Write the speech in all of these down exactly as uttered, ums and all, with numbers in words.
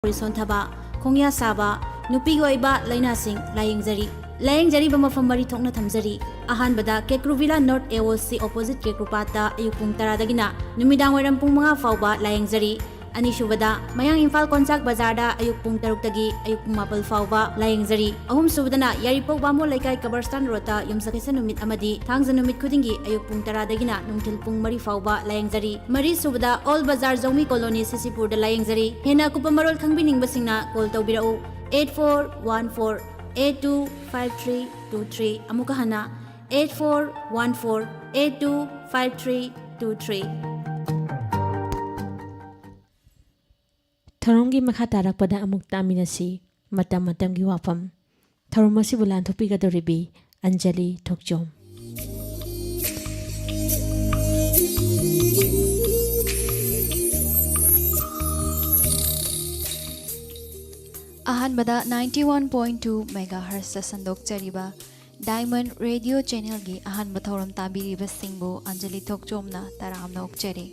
ꯁꯣꯟꯊꯕ, ꯈꯣꯡꯌꯥ ꯁꯥꯕ, ꯅꯨꯄꯤꯒꯤ ꯑꯣꯏꯕ ꯂꯥꯏꯅꯥꯁꯤꯡ ꯂꯥꯌꯦꯡꯖꯔꯤ꯫ ꯂꯥꯌꯦꯡꯖꯔꯤꯕ ꯃꯐꯝ ꯃꯔꯤ ꯊꯣꯛꯅ ꯊꯝꯖꯔꯤ꯫ ꯑꯍꯥꯟꯕꯗ ꯀꯦꯀ꯭ꯔꯨ ꯚꯤꯂꯥ ꯅꯣꯔꯠ ꯑꯦ ꯑꯣ ꯁꯤ ꯑꯣꯄꯣꯖꯤꯠ ꯀꯦꯀ꯭ꯔꯨ ꯄꯥꯠꯇ ꯑꯌꯨꯛ ꯄꯨꯡ ꯇꯔꯥꯗꯒꯤꯅ ꯅꯨꯃꯤꯗꯥꯡ ꯋꯥꯏꯔꯝ ꯄꯨꯡ ꯃꯉꯥ ꯐꯥꯎꯕ ꯂꯥꯌꯦꯡꯖꯔꯤ꯫ ꯑꯅꯤꯁꯨꯕꯗ ꯃꯌꯥꯡ ꯏꯝꯐꯥꯜ ꯀꯣꯟꯆꯥꯛ ꯕꯖꯥꯔꯗ ꯑꯌꯨꯛ ꯄꯨꯡ ꯇꯔꯨꯛꯇꯒꯤ ꯑꯌꯨꯛ ꯄꯨꯡ ꯃꯥꯄꯜ ꯐꯥꯎꯕ ꯂꯥꯌꯦꯡꯖꯔꯤ꯫ ꯑꯍꯨꯝꯁꯨꯕꯗꯅ ꯌꯥꯏꯔꯤꯄꯣꯛ ꯕꯥꯃꯣꯟ ꯂꯩꯀꯥꯏ ꯀꯕꯔꯁꯇꯥꯟ ꯔꯣꯗꯇ ꯌꯨꯝꯁꯀꯩꯁ ꯅꯨꯃꯤꯠ ꯑꯃꯗꯤ ꯊꯥꯡꯖ ꯅꯨꯃꯤꯠ ꯈꯨꯗꯤꯡꯒꯤ ꯑꯌꯨꯛ ꯄꯨꯡ ꯇꯔꯥꯗꯒꯤꯅ ꯅꯨꯡꯊꯤꯜ ꯄꯨꯡ ꯃꯔꯤ ꯐꯥꯎꯕ ꯂꯥꯌꯦꯡꯖꯔꯤ꯫ ꯃꯔꯤꯁꯨꯕꯗ ꯑꯣꯜ ꯕꯖꯥꯔ ꯖꯧꯃꯤ ꯀꯣꯂꯣꯅꯤ ꯁꯤꯁꯤꯄꯨꯔꯗ ꯂꯥꯌꯦꯡꯖꯔꯤ꯫ ꯍꯦꯟꯅ ꯑꯀꯨꯞꯄ ꯃꯔꯣꯜ ꯈꯪꯕꯤꯅꯤꯡꯕꯁꯤꯡꯅ ꯀꯣꯜ ꯇꯧꯕꯤꯔꯛꯎ, eight four one four eight two five three two three꯫ ꯑꯃꯨꯛꯀ ꯍꯟꯅ, eight four one four eight two five three two three꯫ ꯊꯧꯔꯝꯒꯤ ꯃꯈꯥ ꯇꯥꯔꯛꯄꯗ ꯑꯃꯨꯛ ꯇꯥꯃꯤꯟꯅꯁꯤ꯫ ꯃꯇꯝ ꯃꯇꯝꯒꯤ ꯋꯥꯐꯝ꯫ ꯊꯧꯔꯝ ꯑꯁꯤꯕꯨ ꯂꯥꯟꯊꯣꯛꯄꯤꯒꯗꯧꯔꯤꯕꯤ ꯑꯟꯖꯂꯤ ꯊꯣꯛꯆꯣꯝ꯫ ꯑꯍꯥꯟꯕꯗ ninety one point two megahertz ꯁꯟꯗꯣꯛꯆꯔꯤꯕ Diamond Radio Channel ꯒꯤ ꯑꯍꯥꯟꯕ ꯊꯧꯔꯝ ꯇꯥꯕꯤꯔꯤꯕꯁꯤꯡꯕꯨ ꯑꯟꯖꯂꯤ ꯊꯣꯛꯆꯣꯝꯅ ꯇꯔꯥꯝꯅ ꯑꯣꯛꯆꯔꯤ꯫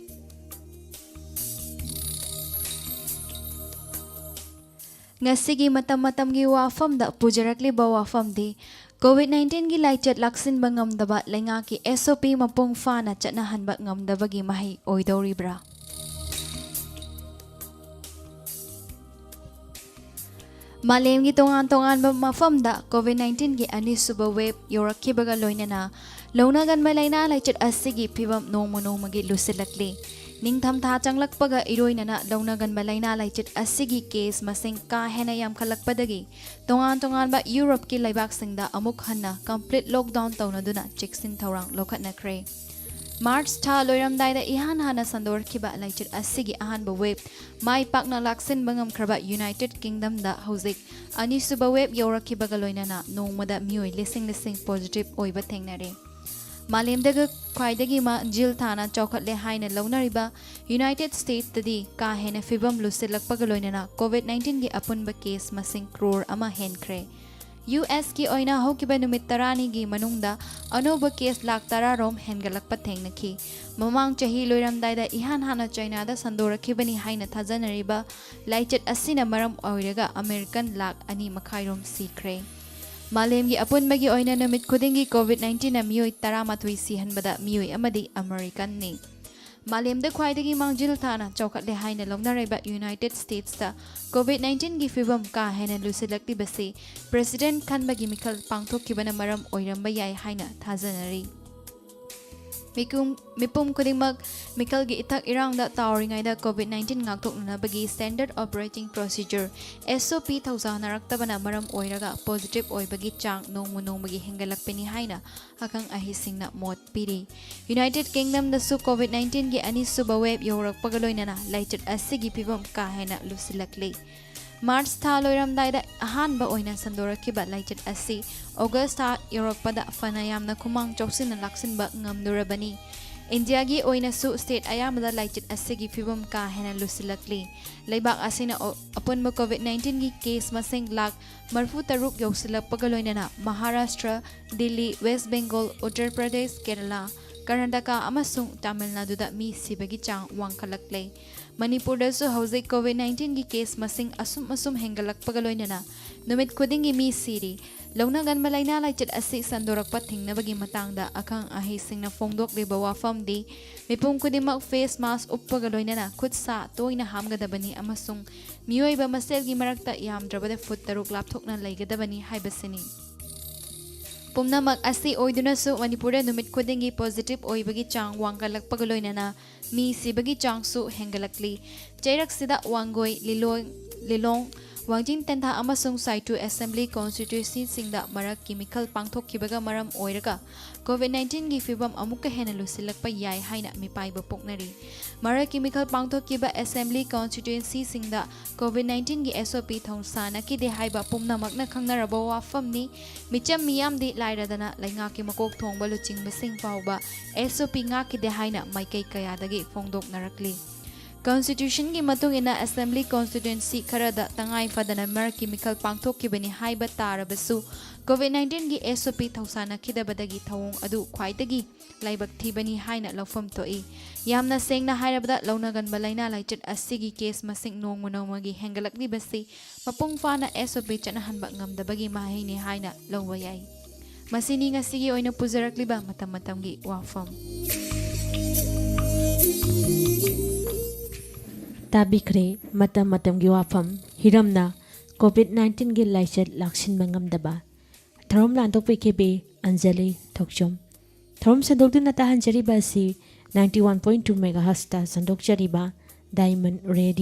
ꯉꯁꯤꯒꯤ ꯃꯇꯝ ꯃꯇꯝꯒꯤ ꯋꯥꯐꯝꯗ ꯄꯨꯖꯔꯛꯂꯤꯕ ꯋꯥꯐꯝꯗꯤ, COVID nineteen ꯒꯤ ꯂꯥꯏꯆꯠ ꯂꯥꯛꯁꯤꯟꯕ ꯉꯝꯗꯕ ꯂꯩꯉꯥꯛꯀꯤ S O P ꯃꯄꯨꯡ ꯐꯥꯅ ꯆꯠꯅꯍꯟꯕ ꯉꯝꯗꯕꯒꯤ ꯃꯍꯩ ꯑꯣꯏꯗꯧꯔꯤꯕ꯭ꯔꯥ? ꯃꯥꯂꯦꯝꯒꯤ ꯇꯣꯉꯥꯟ ꯇꯣꯉꯥꯟꯕ ꯃꯐꯝꯗ COVID nineteen ꯒꯤ ꯑꯅꯤꯁꯨꯕ wave ꯌꯧꯔꯛꯈꯤꯕꯒ ꯂꯣꯏꯅꯅ ꯂꯧꯅꯒꯟꯕ ꯂꯥꯏꯅꯥ ꯂꯥꯏꯆꯠ ꯑꯁꯤꯒꯤ ꯐꯤꯕꯝ ꯅꯣꯡꯃ ꯅꯣꯡꯃꯒꯤ ꯂꯨꯁꯤꯜꯂꯛꯂꯤ꯫ ꯅꯤꯡꯊꯝꯊꯥ ꯆꯪꯂꯛꯄꯒ ꯏꯔꯣꯏꯅꯅ ꯂꯧꯅꯒꯟꯕ ꯂꯥꯏꯅꯥ ꯂꯥꯏꯆꯠ ꯑꯁꯤꯒꯤ case ꯃꯁꯤꯡ ꯀꯥ ꯍꯦꯟꯅ ꯌꯥꯝꯈꯠꯂꯛꯄꯗꯒꯤ ꯇꯣꯉꯥꯟ ꯇꯣꯉꯥꯟꯕ ꯌꯨꯔꯣꯞꯀꯤ ꯂꯩꯕꯥꯛꯁꯤꯡꯗ ꯑꯃꯨꯛ ꯍꯟꯅ complete lockdown ꯇꯧꯅꯗꯨꯅ ꯆꯦꯛꯁꯤꯟ ꯊꯧꯔꯥꯡ ꯂꯧꯈꯠꯅꯈ꯭ꯔꯦ꯫ March ꯊꯥ ꯂꯣꯏꯔꯝꯗꯥꯏꯗ ꯏꯍꯥꯟ ꯍꯥꯟꯅ ꯁꯟꯗꯣꯔꯛꯈꯤꯕ ꯂꯥꯏꯆꯠ ꯑꯁꯤꯒꯤ ꯑꯍꯥꯟꯕ wave ꯃꯥꯏ ꯄꯥꯛꯅ ꯂꯥꯛꯁꯤꯟꯕ ꯉꯝꯈ꯭ꯔꯕ United Kingdom ꯗ ꯍꯧꯖꯤꯛ ꯑꯅꯤꯁꯨꯕ wave ꯌꯧꯔꯛꯈꯤꯕꯒ ꯂꯣꯏꯅꯅ ꯅꯣꯡꯃꯗ ꯃꯤꯑꯣꯏ ꯂꯤꯁꯤꯡ ꯂꯤꯁꯤꯡ positive ꯑꯣꯏꯕ ꯊꯦꯡꯅꯔꯦ꯫ ꯃꯥꯂꯦꯝꯗꯒ ꯈ꯭ꯋꯥꯏꯗꯒꯤ ꯃꯥꯡꯖꯤꯜ ꯊꯥꯅ ꯆꯥꯎꯈꯠꯂꯦ ꯍꯥꯏꯅ ꯂꯧꯅꯔꯤꯕ United States ꯇꯗꯤ ꯀꯥ ꯍꯦꯟꯅ ꯐꯤꯕꯝ ꯂꯨꯁꯤꯜꯂꯛꯄꯒ ꯂꯣꯏꯅꯅ COVID nineteen ꯒꯤ ꯑꯄꯨꯟꯕ case ꯃꯁꯤꯡ crore ꯑꯃ ꯍꯦꯟꯈ꯭ꯔꯦ꯫ ꯌꯨ ꯑꯦꯁꯀꯤ ꯑꯣꯏꯅ ꯍꯧꯈꯤꯕ ꯅꯨꯃꯤꯠ ꯇꯔꯥꯅꯤꯒꯤ ꯃꯅꯨꯡꯗ ꯑꯅꯧꯕ ꯀꯦꯁ ꯂꯥꯈ ꯇꯔꯥ ꯔꯣꯝ ꯍꯦꯟꯒꯠꯂꯛꯄ ꯊꯦꯡꯅꯈꯤ꯫ ꯃꯃꯥꯡ ꯆꯍꯤ ꯂꯣꯏꯔꯝꯗꯥꯏꯗ ꯏꯍꯥꯟ ꯍꯥꯟꯅ ꯆꯥꯏꯅꯥꯗ ꯁꯟꯗꯣꯔꯛꯈꯤꯕꯅꯤ ꯍꯥꯏꯅ ꯊꯥꯖꯅꯔꯤꯕ ꯂꯥꯏꯆꯠ ꯑꯁꯤꯅ ꯃꯔꯝ ꯑꯣꯏꯔꯒ ꯑꯃꯦꯔꯤꯀꯟ ꯂꯥꯈ ꯑꯅꯤ ꯃꯈꯥꯏ ꯔꯣꯝ ꯁꯤꯈ꯭ꯔꯦ꯫ ꯃꯥꯂꯦꯝꯒꯤ ꯑꯄꯨꯟꯕꯒꯤ ꯑꯣꯏꯅ ꯅꯨꯃꯤꯠ ꯈꯨꯗꯤꯡꯒꯤ ꯀꯣꯚꯤꯗ ꯅꯥꯏꯟꯇꯤꯟꯅ ꯃꯤꯑꯣꯏ ꯇꯔꯥꯃꯥꯊꯣꯏ ꯁꯤꯍꯟꯕꯗ ꯃꯤꯑꯣꯏ ꯑꯃꯗꯤ ꯑꯃꯦꯔꯤꯀꯟꯅꯤ꯫ ꯃꯥꯂꯦꯝꯗ ꯈ꯭ꯋꯥꯏꯗꯒꯤ ꯃꯥꯡꯖꯤꯜ ꯊꯥꯅ ꯆꯥꯎꯈꯠꯂꯦ ꯍꯥꯏꯅ ꯂꯧꯅꯔꯤꯕ ꯌꯨꯅꯥꯏꯇꯦꯗ ꯁ꯭ꯇꯦꯠꯁꯇ ꯀꯣꯚꯤꯗ ꯅꯥꯏꯟꯇꯤꯟꯒꯤ ꯐꯤꯕꯝ ꯀꯥ ꯍꯦꯟꯅ ꯂꯨꯁꯤꯜꯂꯛꯂꯤꯕꯁꯤ ꯄ꯭ꯔꯦꯁꯤꯗꯦꯟꯠ ꯈꯟꯕꯒꯤ ꯃꯤꯈꯜ ꯄꯥꯡꯊꯣꯛꯈꯤꯕꯅ ꯃꯔꯝ ꯑꯣꯏꯔꯝꯕ ꯌꯥꯏ ꯍꯥꯏꯅ ꯊꯥꯖꯅꯔꯤ꯫ ꯃꯤꯀꯨꯝ-, ꯃꯤꯄꯨꯝ ꯈꯨꯗꯤꯡꯃꯛ ꯃꯤꯈꯜꯒꯤ ꯏꯊꯛ ꯏꯔꯥꯡꯗ ꯇꯥꯎꯔꯤꯉꯩꯗ ꯀꯣꯚꯤꯗ ꯅꯥꯏꯟꯇꯤꯟ ꯉꯥꯛꯊꯣꯛꯅꯅꯕꯒꯤ standard operating procedure, S O P, ꯊꯧꯁꯥꯅꯔꯛꯇꯕꯅ ꯃꯔꯝ ꯑꯣꯏꯔꯒ ꯄꯣꯖꯤꯇꯤꯚ ꯑꯣꯏꯕꯒꯤ ꯆꯥꯡ ꯅꯣꯡꯃ ꯅꯣꯡꯃꯒꯤ ꯍꯦꯟꯒꯠꯂꯛꯄꯅꯤ ꯍꯥꯏꯅ ꯑꯈꯪ ꯑꯍꯩꯁꯤꯡꯅ ꯃꯣꯠ ꯄꯤꯔꯤ꯫ ꯌꯨꯅꯥꯏꯇꯦꯗ ꯀꯤꯡꯗꯝꯗꯁꯨ ꯀꯣꯚꯤꯗ ꯅꯥꯏꯟꯇꯤꯟꯒꯤ ꯑꯅꯤꯁꯨꯕ ꯋꯦꯕ ꯌꯧꯔꯛꯄꯒ ꯂꯣꯏꯅꯅ ꯂꯥꯏꯆꯠ ꯑꯁꯤꯒꯤ ꯐꯤꯕꯝ ꯀꯥ ꯍꯦꯟꯅ ꯂꯨꯁꯤꯜꯂꯛꯂꯤ꯫ ꯃꯥꯔꯆ ꯊꯥ ꯂꯣꯏꯔꯝꯗꯥꯏꯗ ꯑꯍꯥꯟꯕ ꯑꯣꯏꯅ ꯁꯟꯗꯣꯔꯛꯈꯤꯕ ꯂꯥꯏꯆꯠ ꯑꯁꯤ ꯑꯣꯒꯁ ꯊꯥ ꯌꯧꯔꯛꯄꯗ ꯐꯅ ꯌꯥꯝꯅ ꯈꯨꯃꯥꯡ ꯆꯥꯎꯁꯤꯟꯅ ꯂꯥꯛꯁꯤꯟꯕ ꯉꯝꯂꯨꯔꯕꯅꯤ꯫ ꯏꯟꯗꯤꯌꯥꯒꯤ ꯑꯣꯏꯅꯁꯨ ꯁ꯭ꯇꯦꯠ ꯑꯌꯥꯝꯕꯗ ꯂꯥꯏꯆꯠ ꯑꯁꯤꯒꯤ ꯐꯤꯕꯝ ꯀꯥ ꯍꯦꯟꯅ ꯂꯨꯁꯤꯜꯂꯛꯂꯤ꯫ ꯂꯩꯕꯥꯛ ꯑꯁꯤꯅ ꯑꯣ-, ꯑꯄꯨꯟꯕ ꯀꯣꯚꯤꯗ ꯅꯥꯏꯟꯇꯤꯟꯒꯤ ꯀꯦꯁ ꯃꯁꯤꯡ ꯂꯥꯈ ꯃꯔꯤꯐꯨ ꯇꯔꯨꯛ ꯌꯧꯁꯤꯜꯂꯛꯄꯒ ꯂꯣꯏꯅꯅ ꯃꯍꯥꯔꯥꯁꯇ꯭ꯔ, ꯗꯤꯜꯂꯤ, ꯋꯦꯁ ꯕꯦꯡꯒꯣꯜ, ꯎꯠꯇꯔ ꯄ꯭ꯔꯗꯦꯁ, ꯀꯦꯔꯂꯥ, ꯀꯔꯅꯥꯇꯀꯥ ꯑꯃꯁꯨꯡ ꯇꯥꯃꯤꯜ ꯅꯥꯗꯨꯗ ꯃꯤ ꯁꯤꯕꯒꯤ ꯆꯥꯡ ꯋꯥꯡꯈꯠꯂꯛꯂꯦ꯫ ꯃꯅꯤꯄꯨꯔꯗꯁꯨ ꯍꯧꯖꯤꯛ ꯀꯣꯚꯤꯗ ꯅꯥꯏꯟꯇꯤꯟꯒꯤ ꯀꯦꯁ ꯃꯁꯤꯡ ꯑꯁꯨꯝ ꯑꯁꯨꯝ ꯍꯦꯟꯒꯠꯂꯛꯄꯒ ꯂꯣꯏꯅꯅ ꯅꯨꯃꯤꯠ ꯈꯨꯗꯤꯡꯒꯤ ꯃꯤ ꯁꯤꯔꯤ꯫ ꯂꯧꯅꯒꯟꯕ ꯂꯥꯏꯅꯥ ꯂꯥꯏꯆꯠ ꯑꯁꯤ ꯁꯟꯗꯣꯔꯛꯄ ꯊꯤꯡꯅꯕꯒꯤ ꯃꯇꯥꯡꯗ ꯑꯈꯪ ꯑꯍꯩꯁꯤꯡꯅ ꯐꯣꯡꯗꯣꯛꯂꯤꯕ ꯋꯥꯐꯝꯗꯤ ꯃꯤꯄꯨꯝ ꯈꯨꯗꯤꯡꯃꯛ ꯐꯦꯁ ꯃꯥꯁꯛ ꯎꯞꯄꯒ ꯂꯣꯏꯅꯅ ꯈꯨꯠ ꯁꯥ ꯇꯣꯏꯅ ꯍꯥꯝꯒꯗꯕꯅꯤ ꯑꯃꯁꯨꯡ ꯃꯤꯑꯣꯏꯕ ꯃꯁꯦꯜꯒꯤ ꯃꯔꯛꯇ ꯌꯥꯝꯗ꯭ꯔꯕꯗ ꯐꯨꯠ ꯇꯔꯨꯛ ꯂꯥꯞꯊꯣꯛꯅ ꯂꯩꯒꯗꯕꯅꯤ ꯍꯥꯏꯕꯁꯤꯅꯤ꯫ ꯄꯨꯝꯅꯃꯛ ꯑꯁꯤ ꯑꯣꯏꯗꯨꯅꯁꯨ ꯃꯅꯤꯄꯨꯔꯗ ꯅꯨꯃꯤꯠ ꯈꯨꯗꯤꯡꯒꯤ ꯄꯣꯖꯤꯇꯤꯚ ꯑꯣꯏꯕꯒꯤ ꯆꯥꯡ ꯋꯥꯡꯈꯠꯂꯛꯄꯒ ꯂꯣꯏꯅꯅ ꯃꯤ ꯁꯤꯕꯒꯤ ꯆꯥꯡꯁꯨ ꯍꯦꯟꯒꯠꯂꯛꯂꯤ꯫ ꯆꯩꯔꯛꯁꯤꯗ ꯋꯥꯡꯒꯣꯏ, ꯂꯤꯂꯣꯡ, ꯂꯤꯂꯣꯡ, ꯋꯥꯡꯖꯤꯡ ꯇꯦꯟꯊꯥ ꯑꯃꯁꯨꯡ ꯁꯥꯏꯇꯨ ꯑꯦꯁꯦꯝꯕ꯭ꯂꯤ ꯀꯣꯟꯁꯇꯤꯇ꯭ꯋꯦꯟꯁꯤꯁꯤꯡꯗ ꯃꯔꯛꯀꯤ ꯃꯤꯈꯜ ꯄꯥꯡꯊꯣꯛꯈꯤꯕꯒ ꯃꯔꯝ ꯑꯣꯏꯔꯒ ꯀꯣꯚꯤꯗ ꯅꯥꯏꯟꯇꯤꯟꯒꯤ ꯐꯤꯕꯝ ꯑꯃꯨꯛꯀ ꯍꯦꯟꯅ ꯂꯨꯁꯤꯜꯂꯛꯄ ꯌꯥꯏ ꯍꯥꯏꯅ ꯃꯤꯄꯥꯏꯕ ꯄꯣꯛꯅꯔꯤ꯫ ꯃꯔꯛꯀꯤ ꯃꯤꯈꯜ ꯄꯥꯡꯊꯣꯛꯈꯤꯕ ꯑꯦꯁꯦꯝꯕ꯭ꯂꯤ ꯀꯣꯟꯁꯇꯤꯇ꯭ꯋꯦꯟꯁꯤꯁꯤꯡꯗ ꯀꯣꯚꯤꯗ ꯅꯥꯏꯟꯇꯤꯟꯒꯤ ꯑꯦꯁ ꯑꯣ ꯄꯤ ꯊꯧꯁꯥꯅꯈꯤꯗꯦ ꯍꯥꯏꯕ ꯄꯨꯝꯅꯃꯛꯅ ꯈꯪꯅꯔꯕ ꯋꯥꯐꯝꯅꯤ꯫ ꯃꯤꯆꯝ ꯃꯤꯌꯥꯝꯗꯤ ꯂꯥꯏꯔꯗꯅ ꯂꯩꯉꯥꯛꯀꯤ ꯃꯀꯣꯛ ꯊꯣꯡꯕ ꯂꯨꯆꯤꯡꯕꯁꯤꯡ ꯐꯥꯎꯕ ꯑꯦꯁ ꯑꯣ ꯄꯤ ꯉꯥꯛꯈꯤꯗꯦ ꯍꯥꯏꯅ ꯃꯥꯏꯀꯩ ꯀꯌꯥꯗꯒꯤ ꯐꯣꯡꯗꯣꯛꯅꯔꯛꯂꯤ꯫ Constitutionꯒꯤ ꯃꯇꯨꯡ ꯏꯟꯅ Assembly Constituency ꯈꯔꯗ ꯇꯉꯥꯏ ꯐꯗꯅ ꯃꯔꯛꯀꯤ ꯃꯤꯈꯜ ꯄꯥꯡꯊꯣꯛꯈꯤꯕꯅꯤ ꯍꯥꯏꯕ ꯇꯥꯔꯕꯁꯨ, COVID nineteenꯒꯤ SOP ꯊꯧꯁꯥꯅꯈꯤꯗꯕꯗꯒꯤ ꯊꯧꯑꯣꯡ ꯑꯗꯨ ꯈ꯭ꯋꯥꯏꯗꯒꯤ ꯂꯥꯏꯕꯛ ꯊꯤꯕꯅꯤ ꯍꯥꯏꯅ ꯂꯧꯐꯝ ꯊꯣꯛꯏ꯫ ꯌꯥꯝꯅ ꯁꯦꯡꯅ ꯍꯥꯏꯔꯕꯗ, ꯂꯧꯅꯒꯟꯕ ꯂꯥꯏꯅꯥ ꯂꯥꯏꯆꯠ ꯑꯁꯤꯒꯤ case ꯃꯁꯤꯡ ꯅꯣꯡꯃ ꯅꯣꯡꯃꯒꯤ ꯍꯦꯟꯒꯠꯂꯛꯂꯤꯕꯁꯤ ꯃꯄꯨꯡ ꯐꯥꯅ SOP ꯆꯠꯅꯍꯟꯕ ꯉꯝꯗꯕꯒꯤ ꯃꯍꯩꯅꯤ ꯍꯥꯏꯅ ꯂꯧꯕ ꯌꯥꯏ꯫ ꯃꯁꯤꯅꯤ ꯉꯁꯤꯒꯤ ꯑꯣꯏꯅ ꯄꯨꯖꯔꯛꯂꯤꯕ ꯃꯇꯝ ꯃꯇꯝꯒꯤ ꯋꯥꯐꯝ꯫ ꯇꯥꯕꯤꯈ꯭ꯔꯦ ꯃꯇꯝ ꯃꯇꯝꯒꯤ ꯋꯥꯐꯝ꯫ ꯍꯤꯔꯝꯅ COVID nineteenꯒꯤ ꯂꯥꯏꯆꯠ ꯂꯥꯛꯁꯤꯟꯕ ꯉꯝꯗꯕ꯫ ꯊꯧꯔꯝ ꯂꯥꯟꯊꯣꯛꯄꯤꯈꯤꯕꯤ ꯑꯟꯖꯂꯤ ꯊꯣꯛꯆꯣꯝ꯫ ꯊꯧꯔꯝ ꯁꯟꯗꯣꯛꯇꯨꯅ ꯇꯥꯍꯟꯖꯔꯤꯕ ꯑꯁꯤ ninety one point two megahertzꯇ ꯁꯟꯗꯣꯛꯆꯔꯤꯕ Diamond Radio꯫